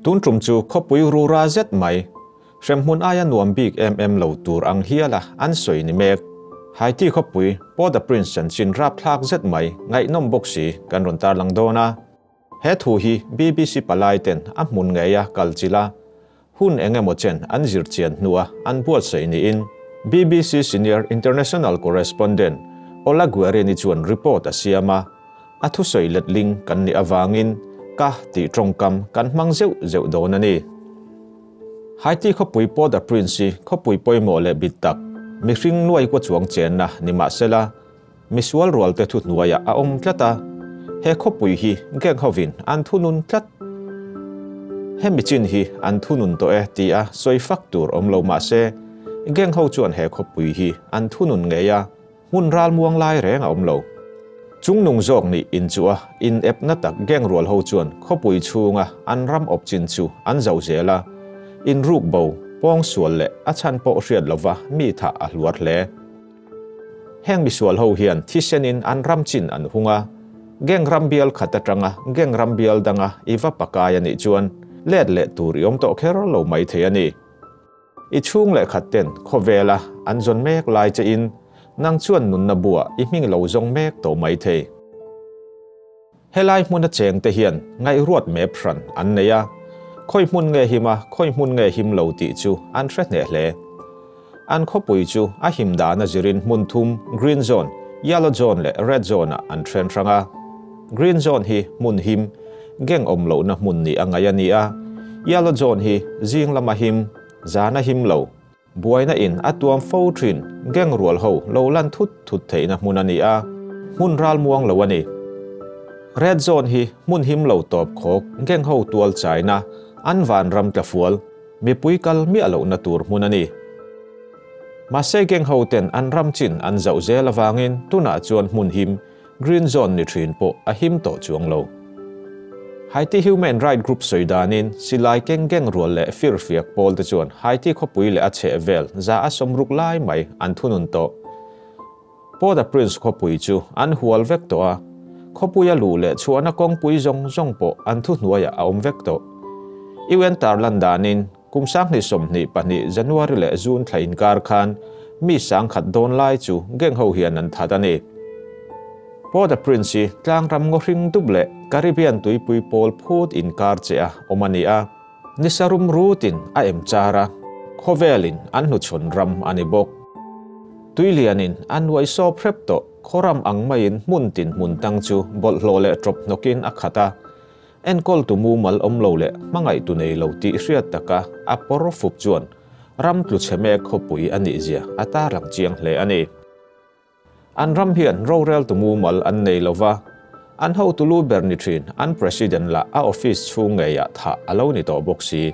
Tun tum chu khawpui rura zet mai, hremhmun aia nuam bik em em lo tur ang hiala an sawi ni mek. Haiti khawpui Port-au-Prince chanchin rapthlak zet mai ngaihnawm bawk si kan rawn tarlang dawn a. He thu hi BBC palai ten a hmun ngeia kal chila hun eng emaw chen an zir chian hnua an buatsaih niin BBC Senior International Correspondent Ola Guerini chuan report a siam a, a thusawi letling kan nih avangin ka tih tawngkam kan hmang zeuh zeuh dawn a ni. Haiti khawpui Port-au-Prince hi khawpui pawimawh leh bit tak, mihring nuai kua chuang chenna ni mahsela, misual rualte thuhnuaiah a awm tlat a, he khawpui hi gang hovin an thunun tlat. Hemi chin hi an thunun tawh e tia sawi fak tur awm lo mahse, gang ho chuan he khawpui hi an thunun ngei a, hmun ral muang lai reng a awm lo. Chungnung zawk nih in chu a in epna tak gang rual ho chuan khawpui chhunga an ram awp chin chu an zauh zel a, in ruk bo, pawng sual leh a chhan pawh hriat lova mi thah a hluar hle. Heng misual ho hian thisenin an ram chin an hung a, gang ram bial khat atanga gang ram bial danga i va pakai a nih chuan let leh tur i awm tawh kher lo mai thei a ni. I chhung leh khat ten khawvela an zawn mek lai che in nang chuan nunna buah i hming lo zawng mek tawh mai thei. Helai hmuna cheng te hian ngaihruat mep hran an nei a, khawi hmun nge him a, khawi hmun nge him lo tih chu an hre hneh hle. An khawpui chu a him dan a zirin hmun thum, green zone, yellow zone leh red zone ah an then hrang a. Green zone hi hmun him, gang awm lohna hmun nih a ngaih a ni a, yellow zone hi zing lama him, zana him lo, Buaina in a tuam fo thin, gang rual ho lo lan thut thut theihna hmun a ni a, hmun ral muang lo a ni. Red zone hi hmun him lo tawp khawk gang ho tual chaina, an van ram tla fual, mipui kal miah lohna tur hmun a ni. Mahse gang ho ten an ram chin an zauh zel avangin tunah chuan hmun him Green zone ni thin pawh a him tawh chuang lo. Haiti Human Right Group sawi danin silai keng geng rual leh firfiak pawl te chuan Haiti khawpui leh a chheh vel za a sawmruk lai mai an thunun tawh. Port-au-Prince khawpui chu an hual vek tawh a, khawpuia luh leh chhuahna kawngpui zawng zawng pawh an thuhnuaiah a awm vek tawh. UN tarlan danin kum 2022 January leh June thla inkar khan mi sangkhat dawn lai chu gang ho hian an that a ni. Port-au-Prince hi tlangram ngaw hring dup leh Caribbean tuipui pawl phut inkar che a awm a ni a, nisa rum rutin a em char a, khawvelin an hnuchhawn ram a ni bawk. Tuilianin a nuai sawp hrep tawh, khawram ang maiin hmun tin hmun tang chu bawlhhlawh leh tawp hnawkin a khat a, Enkawltu mumal awm lo leh hmangaihtu nei lo tih hriat taka a pawr fup chuan ram tlu chhe mek khawpui a nih zia a tarlang chiang hle a ni. An ram hian roreltu mumal an nei lo va, an hotu lu ber ni thin an President lah a office chhung ngeiah thah a lo ni tawh bawk si.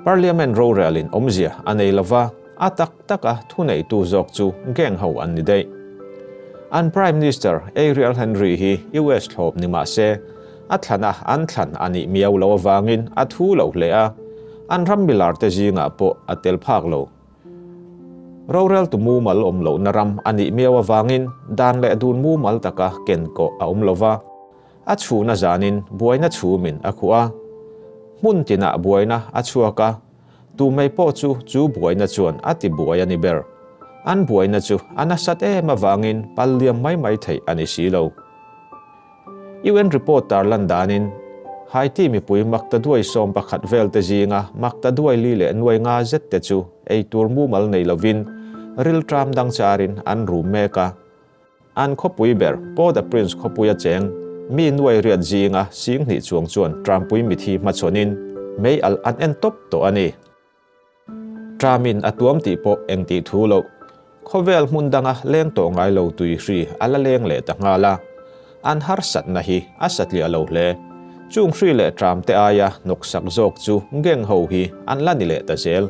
Parliament rorelin awmzia a nei lo va, a tak taka thuneitu zawk chu gang ho an ni daih. An Prime Minister Ariel Henry hi US thlawp ni mah se, a thlana an thlan a nih miau lo avangin a thu lo hle a, an ram milar te zingah pawh a tel phak lo. Roreltu mumal awm lohna ram a nih miau avangin dan leh dun mumal taka ken kawh a awm lo va, a chhuna zanin buaina chhumin a khuh a. Hmun tinah buaina a chhuak a, tu mai pawh chu chu buaina chuan a ti buai a ni ber. An buaina chu a nasat em avangin pal liam mai mai theih a ni si lo. UN report tarlan danin Haiti mipui makta duai 11 vel te zinga makta duai li leh nuai nga zet te chu ei tur mumal nei lovin ril tram dang charin an rum mek a. An khawpui ber Port-au-Prince khawpuia cheng mi nuai riat zinga sing hnih chuang chuan trampui mithi hmachhawnin mei alh an en tawp tawh a ni. Tramin a tuam tih pawh eng tih thu loh. Khawvel hmun danga leng tawh ngai lo tui hri a la leng leh ta nghal a. An harsatna hi a satliah lo hle. Chung hri leh tram te aia hnawksak zawk chu gang ho hi an la ni leh ta zel.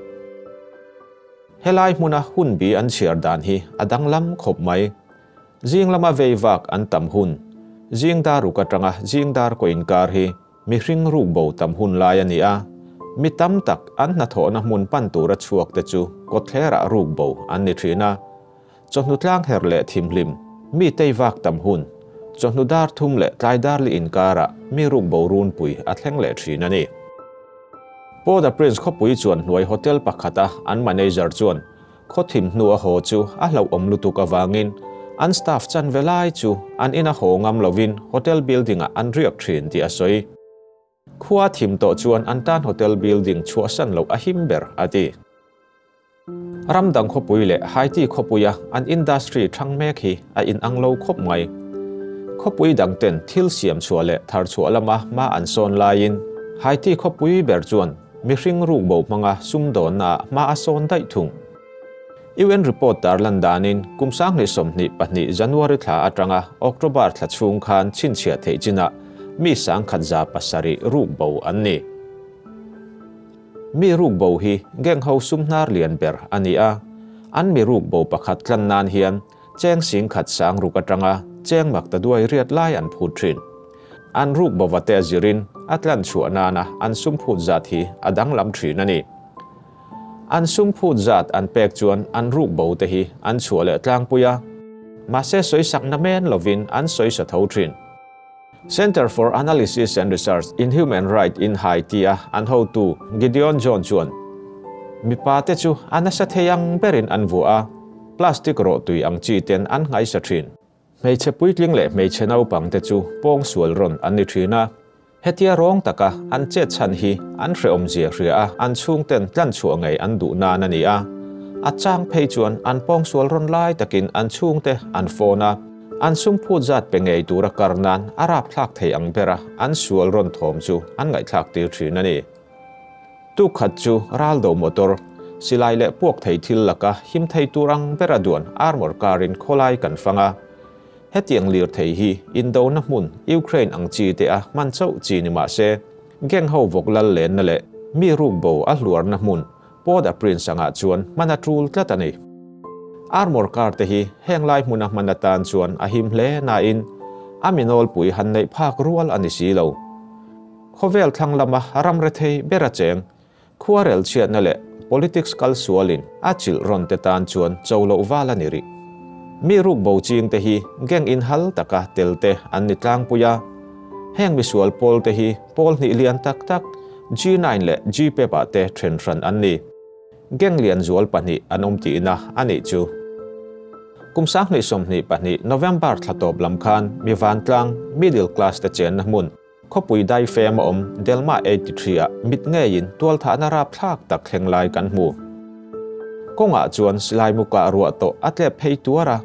Helai hmuna hun bi an chhiar dan hi a danglam khawp mai. Zing lama vei vak an tam hun. Zing dar ruk atanga zing dar kaw inkar hi mihring ruk bo tam hun lai a ni a. Mi tam tak an hnathawhna hmun pan tura chhuak te chu kawtthlerah ruk bo an ni thin a. Chawhnu tlang her leh thimhlim, mi tei vak tam hun, chawhnu dar thum leh tlai dar li inkarah mi ruk bo runpui a thleng leh thin a ni. Port-au-Prince khawpui chuan hnuai hotel pakhata an manager chuan khaw thim hnu a haw chu a hlauhawm lutuk avangin an staff chanve lai chu an ina haw ngam lovin hotel building-ah an riak thin tih a sawi. Khua thim tawh chuan an tan hotel building chhuahsan loh a him ber, a ti. Ram dang khawpui leh Haiti khawpuia an industry thang mek hi a inang lo khawp mai. Khawpui dang ten thil siam chhuah leh thar chhuah lama hma an sawn laiin Haiti khawpui ber chuan mihring ruk bo hmanga sumdawnnaah hma a sawn daih thung. UN report tarlan danin kum 2022 January thla atanga October thla chhung khan chhinchhiah theih chinah mi 1007 ruk bo an ni. Mi ruk bo hi gang ho sum hnar lian ber a ni a, an mi ruk bo pakhat tlan nan hian cheng 10,000 sang ruk atanga cheng mak ta duai riat lai an phut thin. An ruk bo vate a zirin a tlan chhuah nana an sum phut zat hi a danglam thin a ni. An sum phut zat an pek chuan an ruk bo te hi an chhuah leh tlangpui a, mahse sawisak na men lovin an sawisa tho thin. Center for Analysis and Research in Human Rights in Haiti a an hotu Gideon John chuan mipa te chu a nasa thei ang berin an vuah a, plastic rawh tui ang chi ten an nghaisa thin. Hmeichhe puitling leh hmeichhe naupang te chu pawng sual rawn an ni thin a, hetia rawng taka an chet chhan hi an hrehawm zia hria a an chhungten tlan chhuah ngei an duh nan a ni a. A chang phei chuan an pawng sual rawn lai takin an chhungte an phone a, an sum phut zat pe ngei tura kar nan a rap thlak thei ang bera an sual rawn thawm chu an ngaihthlak tir thin a ni. Tu khat chu raldo motor, silai leh puak thei thil laka him thei tur ang bera duan armor car-in khawlai kan fang a. Hetiang lir thei hi Indo na hmun Ukraine ang chi te a hman chauh chi ni mahse gang ho vawk lal len na leh mi ruk bo a hluar na hmun Port-au-Prince angah chuan hman a tul tlat a ni. Armor car te hi heng lai hmuna hman atan chuan a him hle nain a minawl pui han neih phak rual a ni si lo. Khawvel thlang lama ram re thei bera cheng, khuarel chhiatna leh politics kal sualin a chilh rawn te tan chuan cho loh val a ni rih. Mi ruk bo ching te hi gang in hal taka tel te an ni tlangpui a. Heng misual pawl te hi pawl hnih lian tak tak G9 leh G pep ah te then hran an ni. Gang lian zual pahnih an awm tihna a nih chu. Kum 2022 November thla tawp lam khan mi vantlang middle class te chenna hmun khawpui dai fem a awm Delma 83 ah mit ngeiin tual thahna rap thlak tak thleng lai kan hmu. Kawngah chuan silai muka ruah tawh a tlep phei tuar a,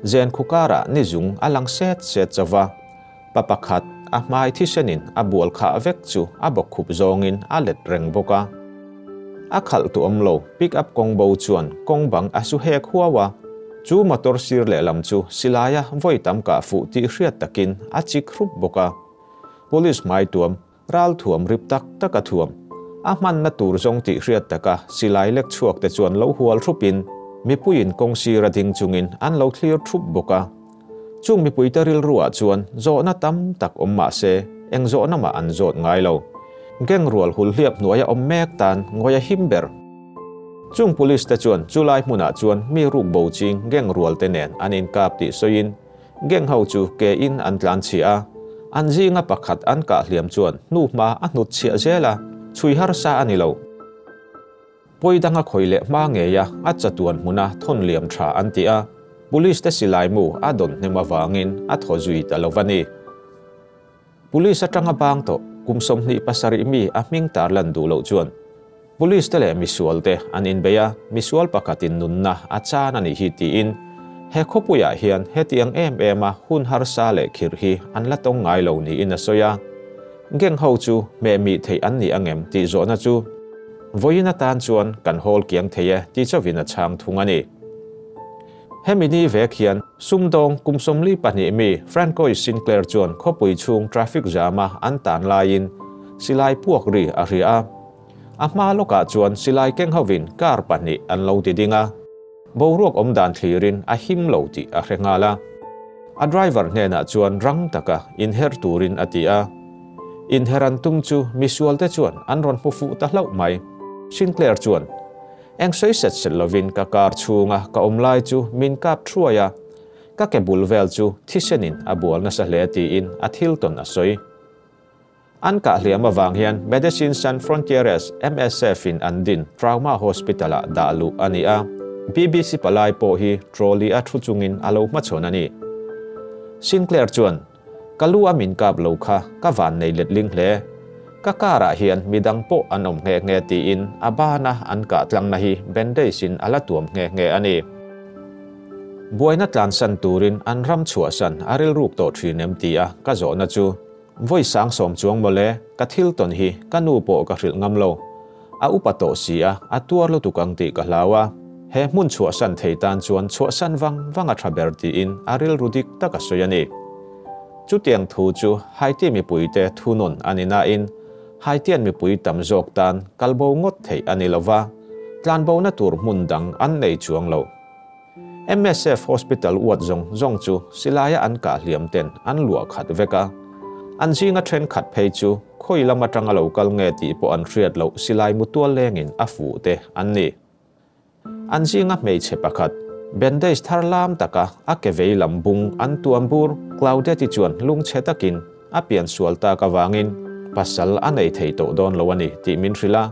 zen khukara ni zung a lang set set chawa. Pa pakhat a hmai thisenin a bual kha vek chu a bawk khup zawngin a let reng bawk a. A khalh tu awm lo pick up kawng bo chuan kawng bang a su hek huau a. Chu motor sir leh lam chu silaia vawi tam kah fuh tih hriat takin a chik hrup bawk a. Police hmai tuam, ral thuam rip tak tak a thuam. A hman na tur zawng tih hriat taka silai lek chhuak te chuan lo hual hrupin mipuiin kawng sir a ding chungin an lo thlir thup bawk a. Chung mipui te rilruah chuan zawhna tam tak awm mahse eng zawhna mah an zawt ngai lo. Gang rual hul hliap hnuaia awm mek tan ngawi a him ber. Chung police te chuan chulai hmunah chuan mi ruk bo ching gang rual te nen an inkap tih sawiin gang ho chu ke in an tlan chhiah a. An zinga pakhat an kah hliam chuan hnu hma a hnut chhiah zel a, chhui harsa a ni lo. Pawidang a khawi leh hma ngei a, a chatuan hmuna thawn liam tha an ti a. Police te silai mu a dawn hnem awangin a thaw zui ta lo va ni. Police atanga bang tawh kum 27 mi a hming tar lan duh loh chuan police te leh misual te an inbei a, misual pakhatin nunna a chan a nih hi tiin he khawpuiah hian hetiang em em a hun harsa leh khirh hi an la tawng ngai lo niin a sawi a. Gang ho chu hmeh mi theih an ni angem tih zawhna chu vawiin atan chuan kan hawl kiang thei e ti chawin a chhang thung a ni. Hemi ni vek hian sumdawng kum 42 mi Francois Sinclair chuan khawpui chhung traffic jam a an tan laiin silai puak ri a hria a. A hma lawkah chuan silai keng hovin car pahnih an lo ti ding a. Boruak awm dan thlirin a him lo tih a hre nghal a. A driver hnenah chuan rang taka inher turin a ti a. Inher an tum chu misual te chuan an rawn hmu fuh ta hlauh mai. Sinclair chuan eng sawi set set lovin ka car chhunga ka awm lai chu min kap thuai a. Ka ke bul vel chu thisenin a bual nasa hle tiin a thil tawn a sawi. An kah hliam avang hian Medecines Sans Frontieres, MSF, in an din Trauma Hospital-ah dah luh a ni a, BBC palai pawh hi trolley a thu chungin a lo hmachhawn a ni. Sinclair chuan, Ka lu a min kap lo kha ka van nei letling hle. Ka car-ah hian midang pawh an awm nghe nghe tiin a bana an kah tlangna hi bandage in a la tuam nghe nghe a ni. Buaina tlansan turin an ram chhuahsan a rilruk tawh thin em ti a ka zawhna chu Vawi sang sawm chuang mawle, ka thil tawn hi ka nu pawh ka hrilh ngam lo. A upa tawh si a, a tuar lutuk ang tih ka hlau a. He hmun chhuahsan thei tan chuan chhuahsan vang vang a tha ber tiin a rilru dik tak a sawi a ni. Chutiang thu chu Haiti mipuite thunawn a ni nain, Haitian mipui tam zawk tan kalbo ngawt theih a ni lo va, tlanbona tur hmun dang an nei chuang lo. MSF Hospital uat zawng zawng chu silaia an kah hliam ten an luah khat vek a. An zinga thenkhat phei chu khawi lam atanga lo kal nge tih pawh an hriat loh silai mutual lengin a fuh te an ni. An zinga hmeichhe pakhat, bandage thar lam taka a ke vei lam bung an tuam bur Claudette-i chuan lungchhe takin a pian sual tak avangin pasal a nei thei tawh dawn lo a ni tih min hrilh a.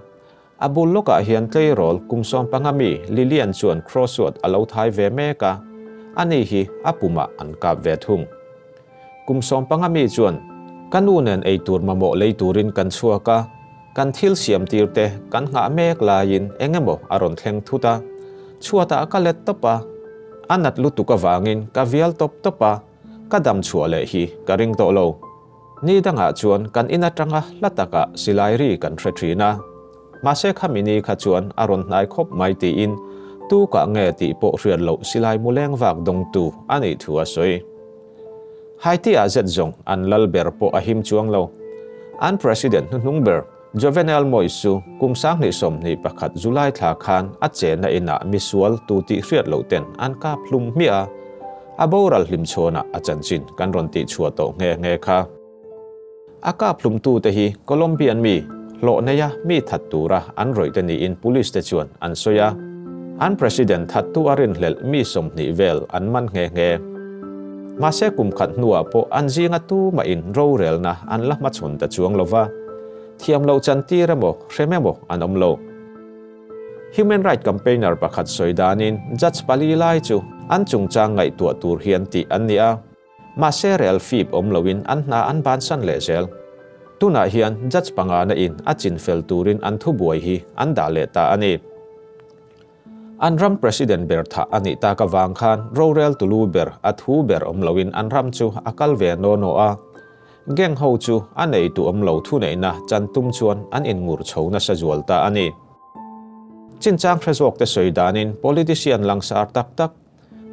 A bul lawkah hian tleirawl kum 15 mi Lilian chuan crossword a lo thai ve mek a, ani hi a pumah an kap ve thung. Kum 15 mi chuan, Ka nu nen eitur mamawh lei turin kan chhuak a, kan thil siam tir te kan nghah mek laiin eng emaw a rawn thleng thut a, chhuatah ka let tawp a, a nat lutuk avangin ka vial tawp tawp a, ka dam chhuah leh hi ka ring tawh lo. Ni dangah chuan kan in atanga hla takah silai ri kan hre thin a. Mahse khami ni kha chuan a rawn hnai khawp mai tiin tu kah nge tih pawh hriat loh silai mu leng vak dawngtu a nih thu a sawi. Haiti-ah zet zawng an lal ber pawh a him chuang lo. An President hnuhnung ber Jovenel Moise chu kum 2021 July thla khan a chenna inah misual tu tih hriat loh ten an kap hlum hmiah a. A boral hlimchhawnah a chanchin kan rawn tihchhuah tawh nghe nghe kha. A kap hlumtute hi Colombian mi, hlawh neia mi that tura an rawih te niin police te chuan an sawi a. An president thattu a rinhlelh mi 20 vel an man nghe nghe. Mahse kum khat hnuah pawh an zinga tumahin rorelna an la hmachhawn ta chuang lova, thiam loh chantir emaw hrem emaw an awm lo. Human Right Campaigner pakhat sawi danin judge pali lai chu an chungchang ngaihtuah tur hian tih an ni a, mahse rel fip awm loin an hna an bansan leh zel. Tunah hian judge pangana in a chinfel turin an thubuai hi an dah leh ta a ni. An ram president ber thah a nih tak avang khan rorel tulu ber a thu ber awm loin an ram chu a kal ve naw naw a. Gang ho chu a neitu awm lo thuneihna chan tum chuan an inngur chho nasa zual ta a ni. Chinchang hre zawk te sawi danin politician langsar tak tak,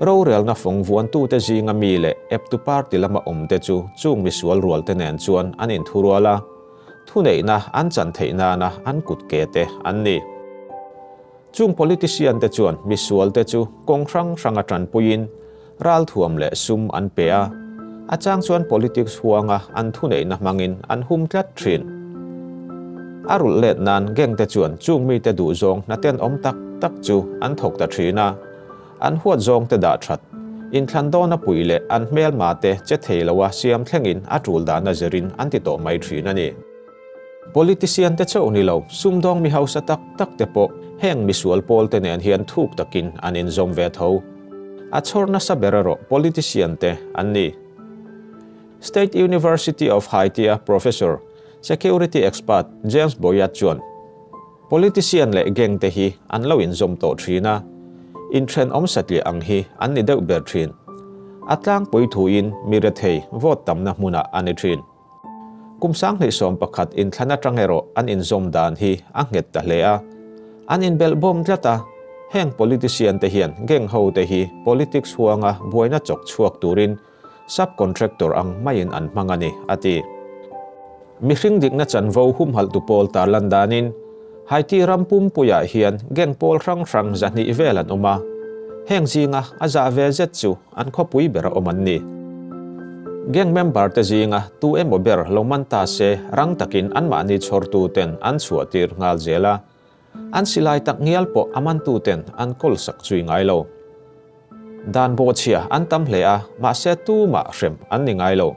rorelna fawng vuantute zinga mi leh eptu party lama awm te chu chung misual rual te nen chuan an inthurual a, thuneihna an chan theih nana an kut ke te an ni. Chung politician te chuan misual te chu kawng hrang hranga tanpuiin ralthuam leh sum an pe a, a chang chuan politics huanga an thuneihna hmangin an hum tlat thin. A rulh let nan gang te chuan chung mite duh zawng hnaten awm tak tak chu an thawk ta thin a, an huat zawng te dah that, inthlan dawna pui leh an hmelma te che thei loa siam thlengin a tul dahna zirin an ti tawh mai thin a ni. Politician te chauh ni lo, sumdawng mi hausa tak tak te pawh heng misual pawl te nen hian thuk takin an inzawm ve tho. A chhawr nasa ber erawh politician te an ni. State University of Haiti-a professor, security expert James Boyat chuan, Politician leh gang te hi an lo inzawm tawh thin a, inthenawm satliah ang hi an ni deuh ber thin. A tlangpui thuin mi rethei vote tamna hmunah a ni thin. Kum 2011 inthlan atang erawh an inzawm dan hi a nghet ta hle a, an inbelh bawm tlat a, heng politician te hian gang ho te hi politics huanga buaina chawk chhuak turin sub-contractor ang maiin an hmang a ni, a ti. Mihring dikna chanvo humhalhtu pawl tarlan danin Haiti ram pumpuiah hian gang pawl hrang hrang 200 vel an awm a, heng zinga a zah ve zet chu an khawpui ber a awm an ni. Gang member te zinga tu emaw ber lo man ta se rang takin anmahni chhawrtu ten an chhuah tir nghal zel a, an silai tak ngial pawh a mantu ten an kawl sak zui ngai lo. Dan bawhchhia an tam hle a, mahse tumah hrem an ni ngai lo.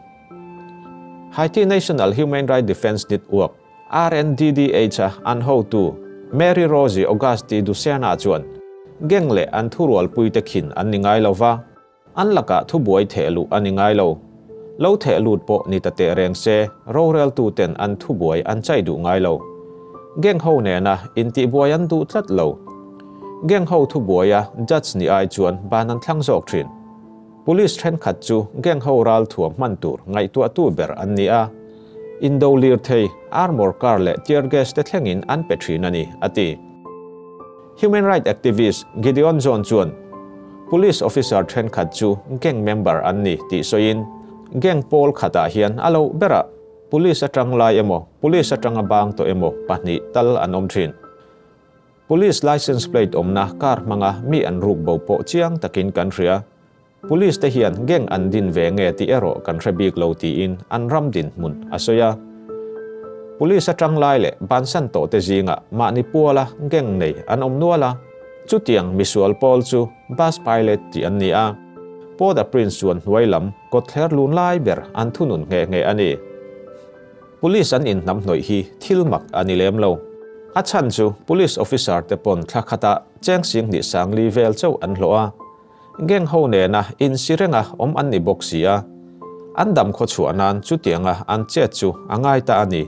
Haiti National Human Rights Defense Network, RNDDH, a an hotu Mary Rose Augusti Ducena chuan gang leh an thurualpuite khin an ni ngai lo va, an lakah thubuai theh luh a ni ngai lo. Lo theh lut pawh ni ta teh reng se, roreltuten an thubuai an chai duh ngai lo. Gang ho nena intihbuai an duh tlat lo. Gang ho thubuaia judge ni ai chuan ban an thlang zawk thin. Police thenkhat chu gang ho ral thuam hman tur ngaihtuahtu ber an ni a, indo lirthei, armour car leh tear gas te thlengin an pe thin a ni, a ti. Human rights activist Gideon John chuan police officer thenkhat chu gang member an ni tih sawiin, gang pawl khatah hian a loh berah police atang lai emaw, police atanga bang tawh emaw pahnih tal an awm thin. Police license plate awmna car hmanga mi an ruk bo pawh chiang takin kan hria. Police te hian gang an din ve nge tih erawh kan hre bik lo tiin an ram dinhmun a sawi a. Police atang lai leh bansan tawh te zingah mahni puala gang nei an awm nual a. Chutiang misual pawl chu bus pilot tih an ni a. Port-au-Prince chuan hnuai lam kawtthler lun lai ber an thunun nghe nghe a ni. Police an inhnamhnawih hi thil mak a ni lem lo. A chhan chu police officer te pawn thla khatah cheng 10,000 sangli vel chauh an hlawh a. Gang ho nena insi renga awm an ni bawk si a. An dam khaw chhuah nan chutianga an chet chu a ngai ta a ni.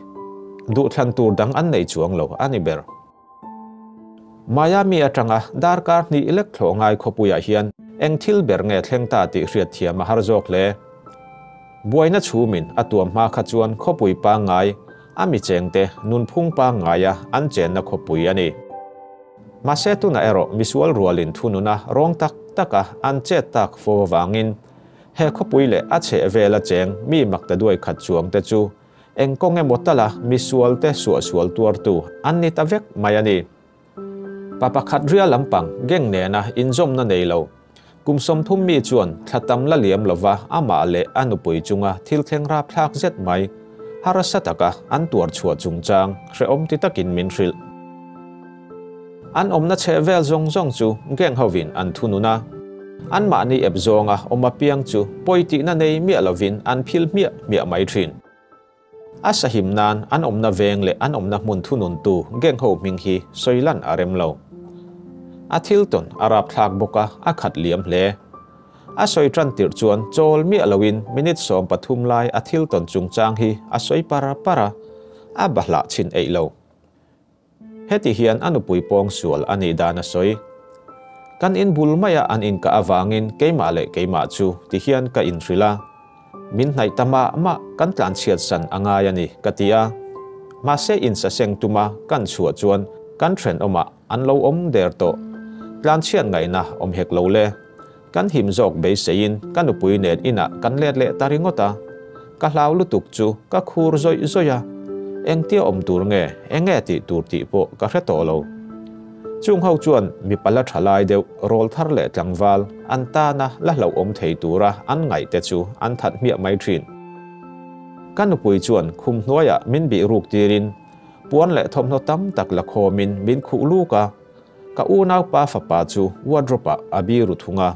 Duhthlan tur dang an nei chuang lo a ni ber. Miami atanga darkar hnih lek thlawh ngai khawpuiah hian eng thil ber nge thleng ta tih hriat thiam a har zawk hle. Buaina chhumin a tuam hma kha chuan khawpui pangngai, a mi chengte nunphung pangngaia an chenna khawpui a ni. Mahse tunah erawh misual rualin thununa rawng tak taka an chet tak fo avangin he khawpui leh a chheh vela cheng mi makta duai khat chuangte chu eng kawng emaw tala misual te suahsual tuartu an ni ta vek mai a ni. Pa pakhat ria lampang gang nena inzawmna nei lo. Kum 30 mi chuan thla tam la liam lova amah leh a nupui chunga thil thleng rapthlak zet mai harsa taka an tuar chhuah chungchang hrehawm ti takin min hrilh. An awmna chheh vel zawng zawng chu gang hovin an thunun a. An mahni ep zawnga awm apiang chu pawi tihna nei miah lovin an phil hmiah hmiah mai thin. A sahim nan an awmna veng leh an awmna hmun thununtu gang ho hming hi sawilan a rem lo. A thil tawn a rapthlak bawk a, a khat liam hle. A sawi tan tirh chuan chawl miah loin minute 13 lai a thil tawn chungchang hi a sawi para para, a bahlah chin eih lo. Heti hian a nupui pawng sual a nih dan a sawi. Kan in bul maia an in ka awangin keimah leh keimah chu ti hian ka inhrilh a. Min hnaih ta mah mah kan tlan chhiat san a ngai a ni ka ti a. Mahse in saseng tuma kan chhuah chuan kan then awmah an lo awm der tawh. Tlan chhiat ngaihna awm hek lo le. Kan him zawk beiseiin ka nupui nen inah kan let leh ta ringawt a. Ka hlau lutuk chu ka khur zawih zawih a. Eng tia awm tur nge, enge tih tur tih pawh ka hre tawh lo. Chung ho chuan mi pala tha lai deuh rawl thar leh tlangval an tana la hlauh awm thei tura an ngaih te chu an that hmiah mai thin. Ka nupui chuan khum hnuaiah min bih ruk tirin puan leh thawmhnaw tam tak la khawmin min khuh luk a. Ka unau pa fapa chu wardrobe-ah a biru thung a.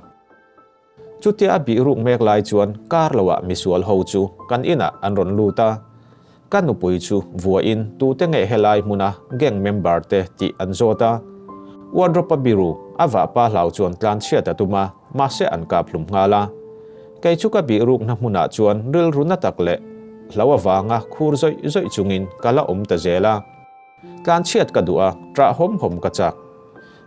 Chutia a bih ruk mek lai chuan kar loah misual ho chu kan inah an rawn lut a. Ka nupui chu vuain tute nge helai hmuna gang member te tih an zawt a. Wardrobe a biru a vahpa hlau chuan tlan chhiat a tum a, mahse an kap hlum nghal a. Kei chu ka bih rukna hmunah chuan rilru na tak leh hlau awanga khur zawih zawih chungin ka la awm ta zel a. Tlan chhiat ka duh a, ṭah hawm hawm ka chak.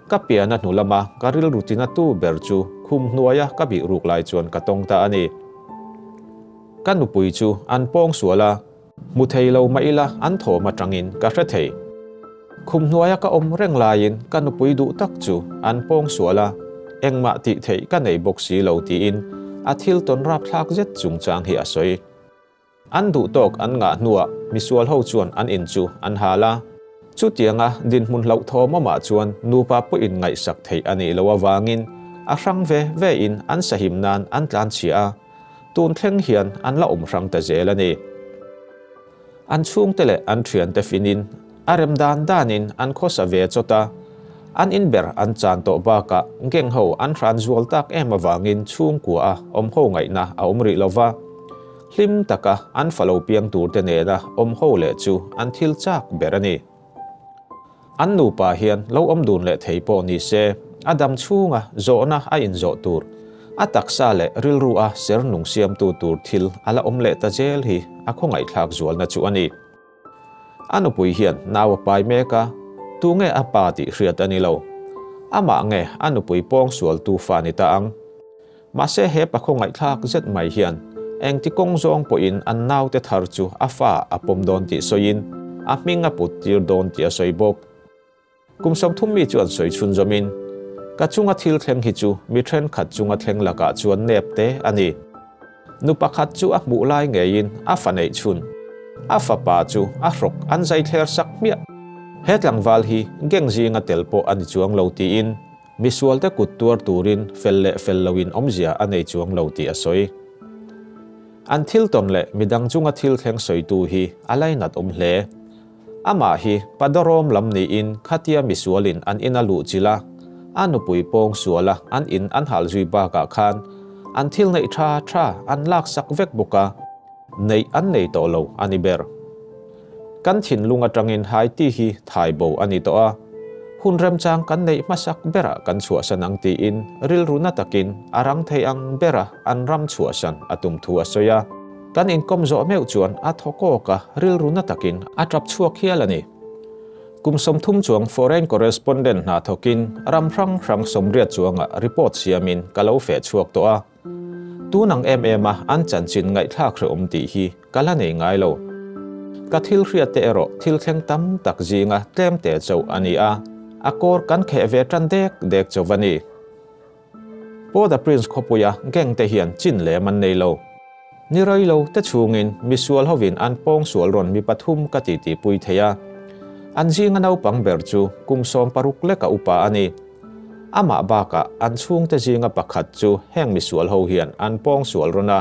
Ka pian a hnu lama ka rilru tina tu ber chu khum hnuaia ka bih ruk lai chuan ka tawng ta a ni. Ka nupui chu an pawng sual a, hmu thei lo mah ila an thawm atangin ka hre thei. Khum hnuaia ka awm reng laiin ka nupui duh tak chu an pawng sual a, engmah tih theih ka nei bawk si lo tiin a thil tawn rapthlak zet chungchang hi a sawi. An duh tawk an ngah hnuah misual ho chuan an in chu an hal a. Chutianga dinhmun hlauh thawm awmah chuan nupa pawhin ngaihsak theih a nih loh avangin a hrang ve ve in an sahim nan an tlan chhia a. Tun thleng hian an la awm hrang ta zel a ni. An chhungte leh an thiante finin a rem dan danin an khawsa ve chawt a. An in ber an chan tawh bakah gang ho an hran zual tak em awangin chhungkua a awm ho ngaihna a awm rih lova. Hlim taka an fa lo piang turte nena awm ho leh chu an thil chak ber a ni. An nupa hian lo awm dun leh thei pawh ni se, a dam chhunga zawhna a inzawh tur, a taksa leh rilru a ser nung siamtu tur thil a la awm leh ta zel hi a khawngaihthlak zualna chu a ni. A nupui hian nau a pai mek a, tunge a pa tih hriat a ni lo. Amah nge a nupui pawngsualtu fa ni ta ang? Mahse he pa khawngaihthlak zet mai hian engti kawng zawng pawhin an naute thar chu a fa a pawm dawn tih sawiin a hming a put tir dawn tih a sawi bawk. Kum 30 mi chuan sawi chhunzawmin, Ka chunga thil thleng hi chu mi thenkhat chunga thleng lakah chuan nep te a ni. Nu pakhat chu a hmuh lai ngeiin a fa neih chhun. A fapa chu a hrawk an zai thler sak hmiah. He tlangval hi geng zinga tel pawh a ni chuang lo tiin Misualte kut tuar turin fel leh fel loin awmzia a nei chuang lo tih a sawi. An thil tawn leh midang chunga thil thleng sawitu hi a lainat awm hle. Amah hi Padarawm lam niin khatia misualin an ina luh chilh a, a nupui pawng suala an in an hal zui bakah khan an thil neih tha tha an laksak vek bawk a, neih an nei tawh lo a ni ber. Kan thinlung atangin Haiti hi thai bo a ni tawh a, hun remchang kan neih hmasak berah kan chhuahsan ang tiin rilru na takin a rang thei ang bera an ram chhuahsan a tum thu a sawi a. Kan inkawm zawh meuh chuan a thaw kawk a, rilru na takin a tap chhuak hial a ni. Kum 30 chuang foreign correspondent hna thawkin ram hrang hrang 80 chuangah report siamin ka lo feh chhuak tawh a. Tun ang em em a an chanchin ngaihthlak hrehawm tih hi ka la nei ngai lo. Ka thil hriat te erawh thil thleng tam tak zinga tlem te chauh a ni a, a kawr kan kheh ve tan dek dek chauh a ni. Port-au-Prince khawpuia gang te hian chin lem an nei lo. Ni rei lo te chhungin misual hovin an pawng sual rawn mi pathum ka ti tih pui thei a. An zinga naupang ber chu kum 16 leka upa a ni. Amah bakah an chhungte zinga pakhat chu heng misual ho hian an pawng sual rawn a.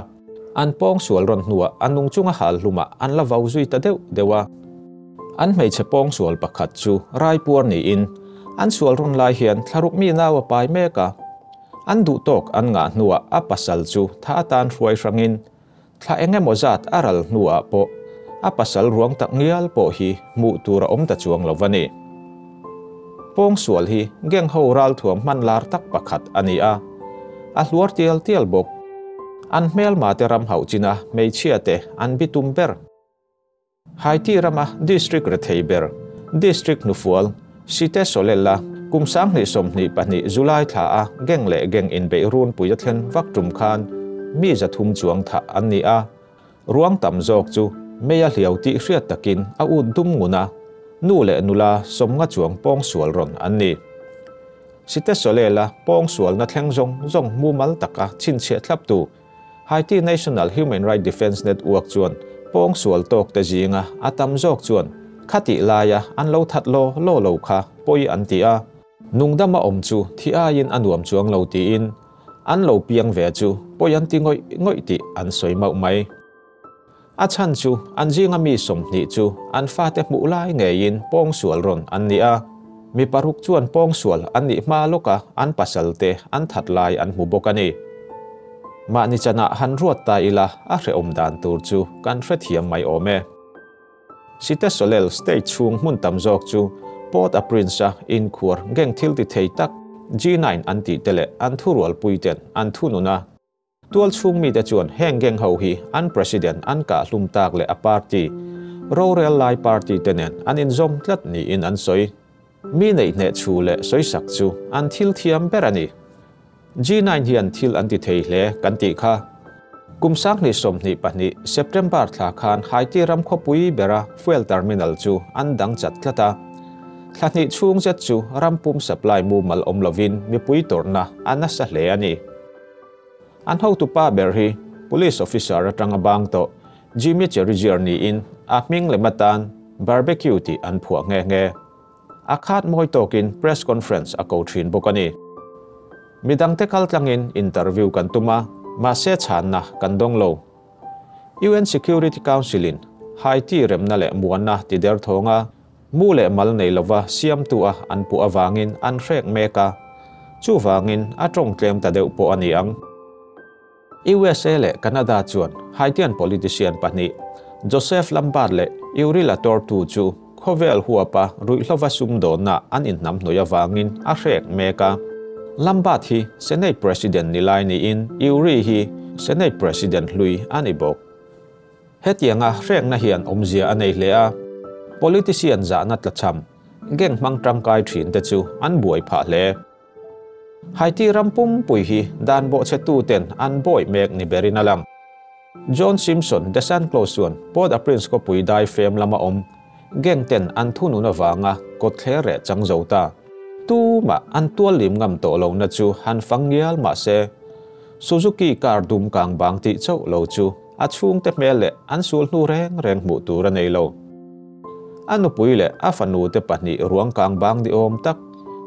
An pawng sual rawn hnuah a nung chunga hal hlumah an la vau zui ta deuh deuh a. An hmeichhe pawng sual pakhat chu raipuar niin an sual rawn lai hian thlaruk mi nau a pai mek a. An duh tawk an ngah hnuah a pasal chu tha atan hruai hrangin thla eng emaw zat a ral hnuah pawh a pasal ruang tak ngial pawh hi hmuh tur a awm ta chuang lo a ni. Pawng sual hi geng ho ral thuam hman lar tak pakhat a ni a, a hluar tial tial bawk. An hmelma te ram hauh china hmeichhia te an bitum ber. Haiti rama district rethei ber, district hnufual, Cité Soleil a kum 2022 July thla a geng leh geng inbeih runpui a thlen vak tum khan mi 300 chuang thah an ni a. Ruang tam zawk chu mei a hliau tih hriat takin a ut dum ngun a, nu leh nula 50 chuang pawng sual rawn an ni. Cité Soleil a pawng sualna thleng zawng zawng mumal taka chhinchhiah thlaptu Haiti National Human Rights Defense Network chuan pawng sual tawk te zinga a tam zawk chuan khati laia an lo that lo lo lo kha pawi an ti a. Nungdama awm chu thi aiin a nuam chuang lo tiin an lo piang ve chu pawi an ti ngawih ngawih tih an sawi mauh mai. A chhan chu an zinga mi 20 chu an fate hmuh lai ngeiin pawng sual rawn an ni a. Mi paruk chuan pawng sual an nih hma lawka an pasal te an that lai an hmu bawk a ni. Mahni chana han ruat ta ila a hrehawm dan tur chu kan hrethiam mai awm e. Cité Soleil state chhung hmun tam zawk chu Port-au-Prince a inkhuar geng thil ti thei tak G9 an tih te leh an thurual pui ten an thunun a. Tual chhung mi te chuan heng geng ho hi an president an kah hlum tak leh a party Rorel Lai Party te nen an inzawm tlat niin an sawi. Mi neih hneh chu leh sawisak chu an thil thiam ber a ni. G9 hian thil an ti thei hle kan tih kha. Kum 2022 September thla khan Haiti ram khawpui bera fuel terminal chu an dang chat tlat a. Thla hnih chhung zet chu rampum supply mumal awm lovin mipui tawrhna a nasa hle a ni. An hotupa ber hi police officer atanga bang tawh Jimmy Cherizier niin a hming lem atan barbecue tih an phuah nge nge. A khat mawi tawkin press conference a ko thin bawk a ni. Midang te kal tlangin interview kan tum a, mahse chhanna kan dawng lo. UN Security Council in Haiti remna leh muanna ti der thawnga mu leh mal nei lova siamtu a an puh awangin an hrek mek a, chu wangin a tawng tlem ta deuh pawh a ni ang. USA leh Canada chuan Haitian politician pahnih, Joseph Lambert leh Youri Latortue chu khawvel huapa ruihhlova sumdawnna an inhnamhnawih avangin a hrek mek a. Lambert hi Senate President ni lai niin Youri hi Senate President hlui a ni bawk. Hetianga hrekna hian awmzia a nei hle a, politician zahna tlachham, gang hmang tangkai thinte chu an buai phah hle. Haiti ram pumpui hi dan bawhchhetuten an bawih mek ni berin a lang. John Simpson de San Clos chuan Port-au-Prince khawpui dai fem lama awm gang ten an thunun avanga kawtthler reh chang zo ta. Tumah an tual lim ngam tawh lohna chu han fang ngial mah se, Suzuki car dum kang bang tih chauh lo chu a chhungte hmel leh an sul hnu reng reng hmuh tur a nei lo. A nupui leh a fanute pahnih ruang kang bang ni awm tak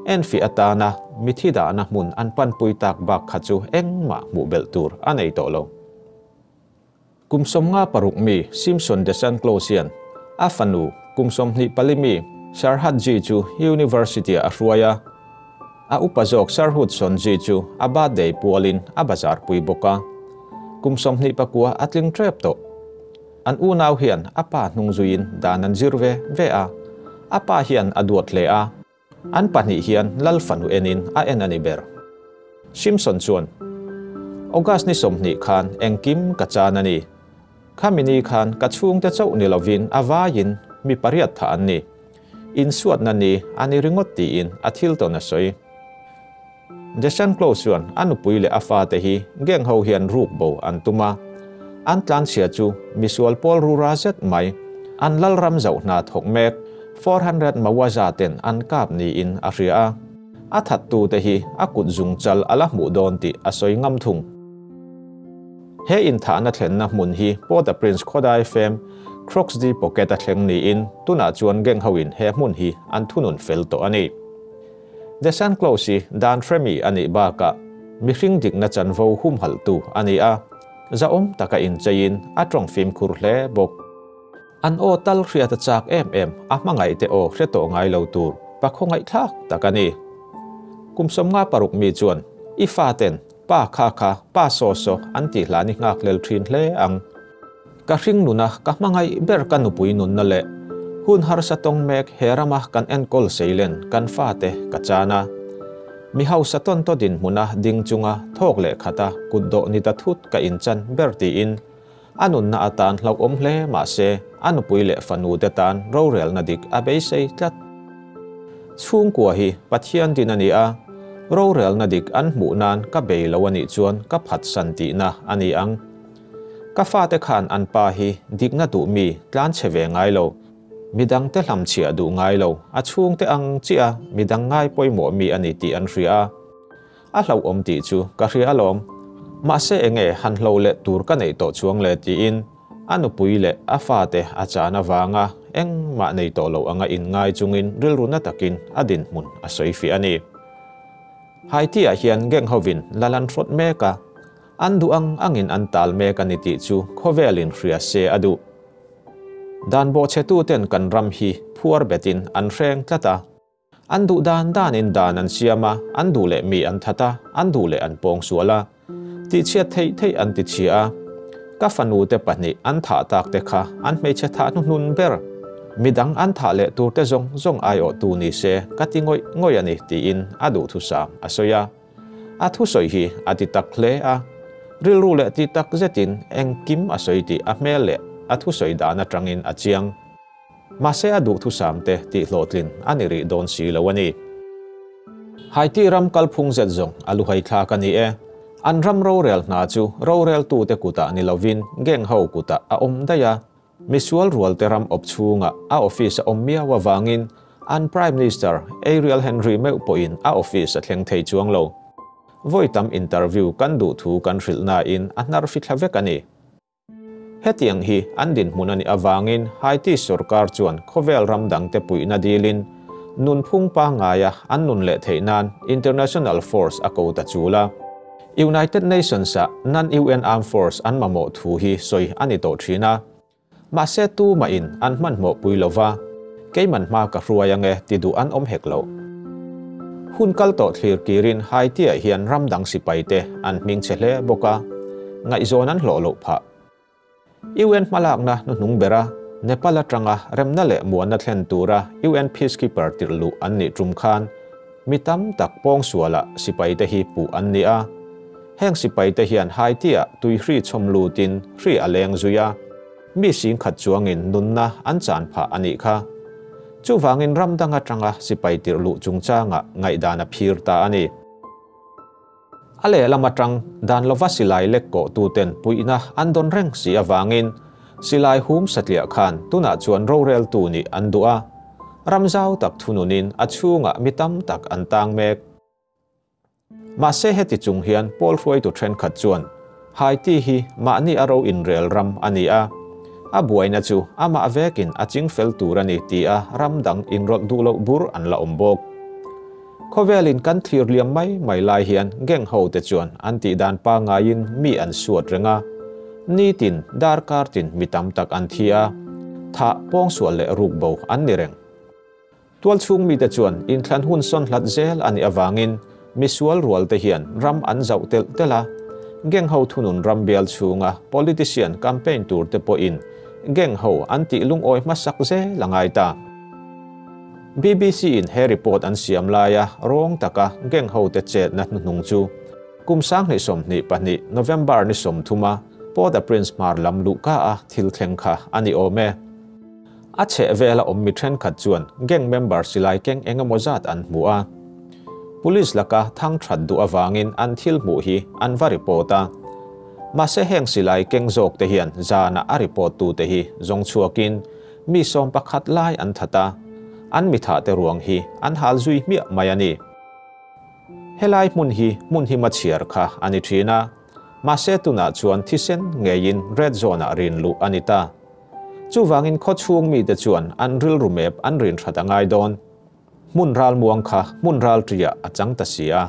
enfiah atana mithi dahna hmun an panpui tak bak kha chu engmah hmuh belh tur a nei tawh lo. Kum 56 mi Simpson de San Clos hian a fanu kum 24 mi Sarhad Ji chu University-ah a hruai a. A upa zawk Sarhud Sonji chu a birthday pualin a bazar pui bawk a. Kum 29 a tling tep tawh. An unau hian a pa hnung zuiin dan an zir ve ve a. A pa hian a duat hle a. An pahnih hian lal fanu enin a en a ni ber. Simpson chuan, August ni 20 khan engkim ka chan a ni. Khamini khan ka chhungte chauh ni lovin a vaiin mi pariat tha an ni. Insuatna ni a ni ringawt tiin a thil tawn a sawi. De San Clos chuan a nupui leh a fate hi gang ho hian ruk bo an tum a. An tlanchhia chu misual pawl rura zet mai, an lalram zoh hna thawk mek 400 Mawaza ten an kap niin a hria a. A thattu te hi a kut zung chal a la hmuh dawn tih a sawi ngam thung. He inthahna thlenna hmun hi Port-au-Prince khawdai fem Croix de Pocket a thleng niin tunah chuan gang hoin he hmun hi an thunun fel tawh a ni. De San Clos hi dan hremi a nih bakah mihring dikna chanvo humhalhtu a ni a, zahawm taka incheiin a tawng fimkhur hle bawk. An aw tal hriat a chak em em, a hmangaihte aw hre tawh ngai lo tur pakhawngaihthlak tak a ni. Kum 56 mi chuan i faten pa kha kha pa saw saw an tih hlan i nghak lel thin hle ang. Ka hring nuna ka hmangaih ber ka nupui nunna leh hun harsa tawng mek he rama kan enkawl seilen kan fate ka chan a. Mi hausa tawn taw dinhmuna ding chunga thawk leh khata kut dawh ni ta thut ka inchan ber tiin a nunna atan hlauhawm hle mah se a nupui leh fanu te tan rorelna dik a beisei tlat. Chhungkua hi Pathian din a ni a, rorelna dik an hmuh nan ka bei lo a nih chuan ka phatsan tihna a ni ang. Ka fate khan an pa hi dikna duh mi tlan che ve ngai lo, midang te hlam chhiah duh ngai lo, a chhungte ang chiah a midang ngai pawimawh mi a ni tih an hria a. A hlauhawm tih chu ka hria alawm. Mahse enge han hlo leh tur ka neih tawh chuang le tiin a nupui leh a fate a chan avanga engmah nei tawh lo anga inngai chungin rilru na takin a dinhmun a sawi fiah a ni. Haiti-ah hian gang hovin lal an hrawt mek a, an duh ang angin an tal mek a ni tih chu khawvelin hria se a duh. Dan bawhchhetuten kan ram hi phuar betin an hreng tlat a. An duh dan danin dan an siam a, an duh leh mi an that a, an duh leh an pawng sual a. Tihchhiat theih theih an ti chhia a. Ka fanu te pahnih an thah tak te kha an hmeichhe thah hnuhnun ber. Midang an thah leh tur te zawng zawng aiawhtu ni se ka ti ngawih ngawih a ni tiin a duhthusam a sawi a. A thusawi hi a ti tak hle a. Rilru leh ti tak zetin engkim a sawi tih a hmel leh a thusawi dan atangin a chiang. Mahse a duhthusam te tih hlawhtlin a ni rih dawn si lo a ni. Haiti ram kalphung zet zawng a luhai thlak a ni e. An ram rorel hna chu roreltute kutah ni lovin gang ho kutah a awm daih a. Misual rualte ram awp chhungah a office a awm miau avangin an Prime Minister Ariel Henry meuh pawhin a office a thleng thei chuang lo. Vawi tam interview kan duh thu kan hrilh nain a hnar fithla vek a ni. Hetiang hi an dinhmun a nih avangin Haiti sorkar chuan khawvel ram dangte puihna dilin nunphung pangaia an nun leh theih nan International Force a ko ta chul a. United Nations-ah non-UN Armed Force an mamawh thu hi sawi a ni tawh thin a. Mahse tumahin an hmanhmawh pui lova, keiman hma ka hruai ange ti duh an awm hek lo. Hun kal tawh thlir kirin Haiti-ah hian ram dang sipaite an hming che hle bawk a. ngaihzawn an hlawh loh phah. UN hmalakna hnuhnung bera Nepal atanga remna leh muanna thlen tura UN peacekeeper tirh luh an nih tum khan mi tam tak pawngsualah sipaite hi puh an ni a. Heng sipaite hian Haiti-ah tui hri chhawm lutin hri a leng zui a, mi singkhat chuangin nunna an chan phah a nih kha. Chuvangin ram dang atanga sipai tirh luh chungchangah ngaihdan a phir ta a ni. A lehlam atang dan lova silai lek kawh tuten puihna an dawn reng si avangin silai hum satliah khan tunah chuan roreltu nih an duh a. Ram zau tak thununin a chhungah mi tam tak an tang mek. Mahse heti chung hian pawl hruaitu thenkhat chuan Haiti hi mahni a ro inrel ram a ni a, a buaina chu amah vekin a chingfel tur a ni ti a ram dang inrawlh duh loh bur an la awm bawk. Khawvelin kan thlir liam mai mai lai hian gang ho te chuan an tih dan pangaiin mi an suat reng a, nitin darkar tin mi tam tak an thi a, thah pawngsual leh rukbo an ni reng. Tualchhung mite chuan inthlan hun sawn hlat zel a nih avangin misual rual te hian ram an zauh telh telh a, gang ho thunun ram bial chhunga politician campaign tur te pawhin gang ho an tih lungawi hmasak zel a ngai ta. BBC in he report an siam laia rawng taka gang ho te chetna hnuhnung chu kum 2022 November ni 30 a Port-au-Prince hmar lam luhka a thil thleng kha a ni awm e. A chheh vela awm mi thenkhat chuan gang member silai keng engemaw zat an hmu a. Police laka thang that duh awangin an thil hmuh hi an va report a. Mahse heng silai keng zawk te hian zana a report tu te hi zawng chhuakin mi 11 lai an thata an mi tha te ruang hi an hal zui hmiah mai ani. Helai hmun hi hmun hi ma chhiar kha ani thina mahse tuna chuan thisen ngeiin red zone a rin lu ani ta. Chuwangin khaw chhung mi te chuan an ril rumep an rin that angai dawn. Hmun ral muang kha hmun ral tia a chang ta sia.